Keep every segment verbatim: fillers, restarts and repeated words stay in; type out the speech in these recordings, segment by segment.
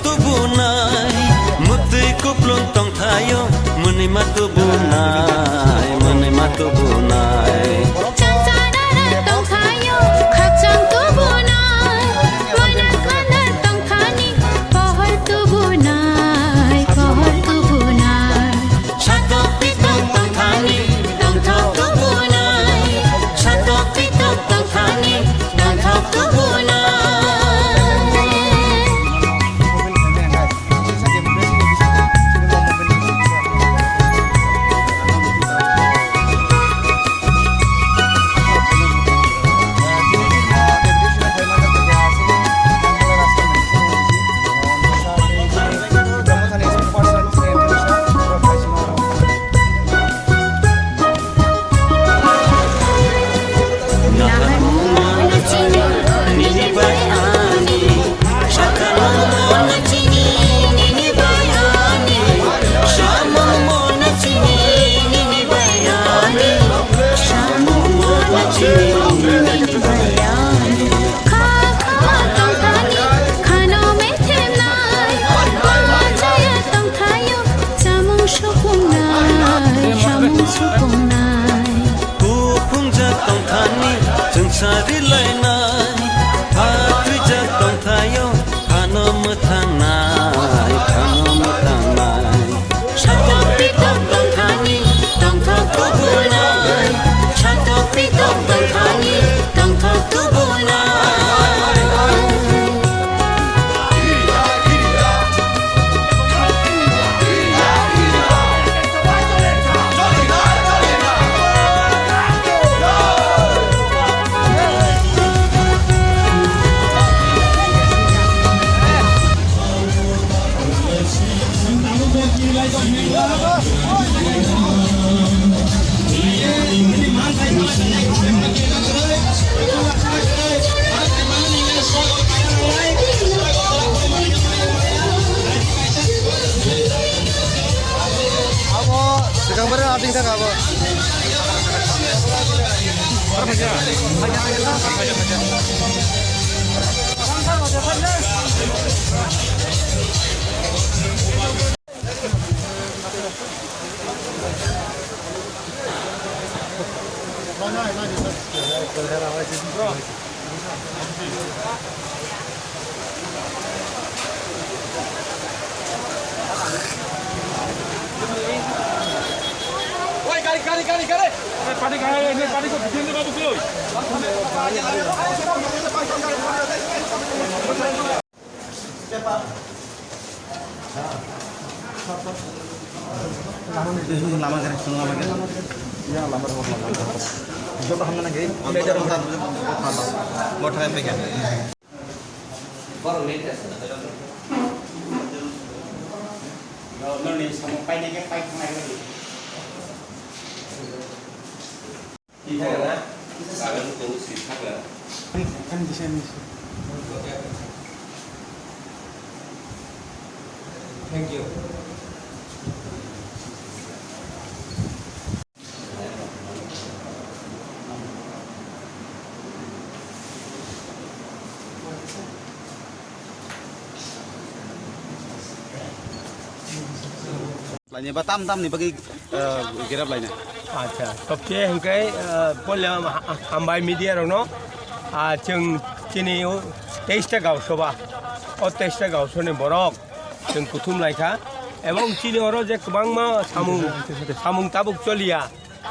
Tubunai, mutwi kuplung tongthaio, mwnwi ma tubunai, mwnwi ma tubunai. Changchara tongthaio, khakchang tubunai, moina kana tongthani, pohor tubunai, pohor tubunai. Satok pitok tongthani, tongthok tubunai. Satok pitok tongthani, tongthok tubunai. Kha kha tongthani khano methemnai, pachaya tongthaio chamung supungnai, chamung supungnai. Kuphungjak tongthani chwngsari lainai, phatrijak tongthaio phano mwthangnai, phano mwthangnai. Satok pitok tongthani, tongthok tubunai. Satok pitok tongthani, tongthok tubunai. Abo swkang bwrwi ating thang abo. Oi, gari, gari, gari, gari. Party, gari, party ko Jitendra Babu koi. Lama gana, lama gana. Ya, lama gana. Joto hamna nang gari. Motor yang pegang. Noni samung painai khe pai thangnai khe. Thank you. Laini ba tam tamni bagwi, eh, gerap laina. Acha, topche hwnkhe, eh, poila ha-, hambai media rokno, ah, chwng chini o teis ta gaon soba, o teis ta gaon sobani borok chwng kuthum laikha, ebong chini oro je kwbangma samung, samung tabuk choliya,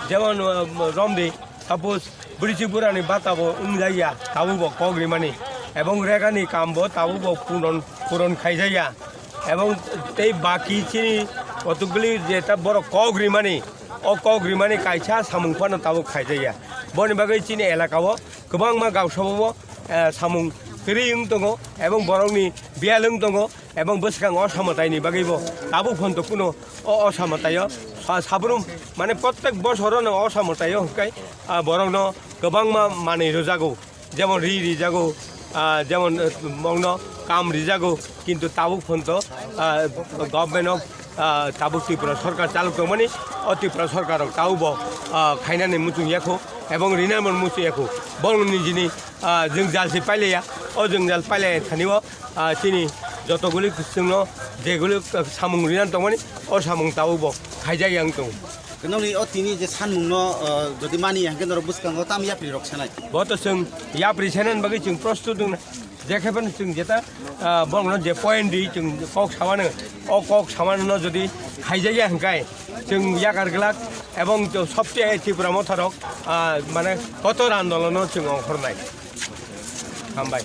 jemon, eh, romdi, suppose, bwrwi chwng bwrani bata bo wngjakya, tabuk bo kok rimani, ebong regani kam bo tabuk bo puron, puron khaijaya, ebong tei baki chini kotokgwli jeta borok kok rimani, o kok rimani kaisa samung phano tabuk khaijaya. Boni bagwi chini elaka o kwbangma gaon soba bo, eh, samung kwrwi wng tongo, ebong borokni biyal wng tongo, ebong bwskango o samataini bagwi bo tabuk phano kuno o, o samataio sa-, sabrum, mane, prottek bosorono o samataio hwnkhe, ah, borokno kwbangma manwi rwjago, jemon ri rijago, ah, jemon, eh, bongno kam rijago, kintu tabuk phano, ah, government of, ah, tabuk Tripura sorkar chalok tongmani, o Tripura sorkar rok tabuk bo, ah, khainani muchung yakho, ebong rinani muchung yakho, borokni nijini, ah, jwngjal se pailaiya, o jwngjal pailai thani o, ah, chini, Jotoguli chwngno jeguli samung rinan tongmani, o samung tabuk bo khaijak yang tongo. Nokni o tini je sanmungno, uh, jodi mani hingke norok bwskango tam yapri rok sanai. Bo to chwng yapri sanani bagwi chwng prostut wngna. Jekhe phano chwng jeta, ah, borokno je point di chwng kok samano, o kok samano jodi khaijak ya hingkai chwng yakar glak ebong to sobse Tripura motharok, ah, mane kotor andolono chwng ongkhornai. Hambai.